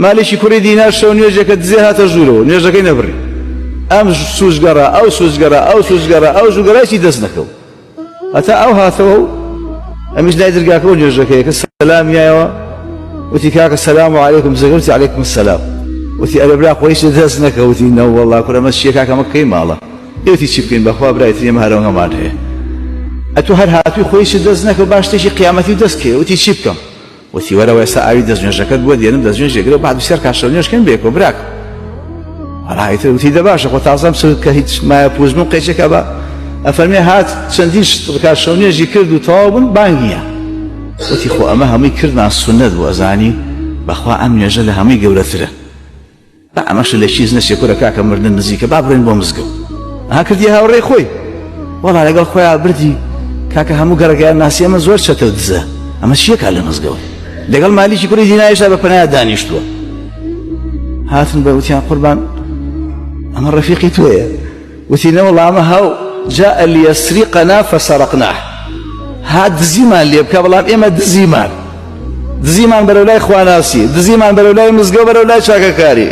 مالیکی کوڕی دینار شەو نوێژێکە دزێ هاتە ژوورەوە نوێژەکەی نەبڕی ئەم سوچ گەڕا ئەو سوچ گەڕا ئەو سوچ گەڕا ئەو سوچ گەڕا هیچی دەست نەکەوت هەتا ئەو هاتەوە و ئەمیش لای درگاکە و نوێژەکەی کە سەلام یایەوە وتی کاکە سەلام علیکم زەگە وتی علیکم السلام وتی ئەرێ برا خۆ هیچ دەست نەکەوتی نەوەڵا کورە ئەمە چییە کاکە ئەمە کەی ماڵە وتی چی بکەین بەخوا برای تر ئێمە هەرەوەمان هەیە ئەتوو هەر هاتووی خۆ هیچت دەست نەکەوت با شتێکی قیامەتی دەست کەوێ وتی چی بکەم وتی وەرەوە ئێستا ئاوی دەستنوێژەکەت بۆ دێنم دەستنوێژ یەکگرەوە بعد سێ رکات شەونوێژ کەین بەیەکەوە براکەم وەڵا ئیتر وتی دە باشە خۆ تازەم چ کە هیچ مایە پووش بووم قەیچێکە بە ئەفەرمێ هات چەندین رکات شەونوێژی کرد و تەواو بوون بانگیە وتی خۆ ئەمە هەمووی کردمان سوننەت بوو ئەزانی بەخوا ئەم نوێژە لە هەمووی گەورەترە با ئەمەشت لە کیس نەچێ کورە کاکە مردن نزیکە با بڕۆین بۆ مزگەوت ئەها کردیە هاوڕێی خۆی وەڵا لەگەڵ خۆیا بردی کاکە هەموو گەڕەکەیان ناسی ئەمە زۆر چەتە و دزە ئەمە چییە کا لە مزگەوت لەگەڵ مالیکی کوڕی دینایشدا بە پەنایا دانیشتووە هاتن بە وتیان قوربان ئەمە ڕەفیقی تۆیە وتی نەوەڵا ئەمە هاو جاء لیسرقنا فسرقناه هات دزیمان لێ بکە بەڵام ئێمە دزیمان دزیمان بەرەو لای خواناسی دزیمان بەرەو لای مزگەوت بەرەو لای چاکەکاری.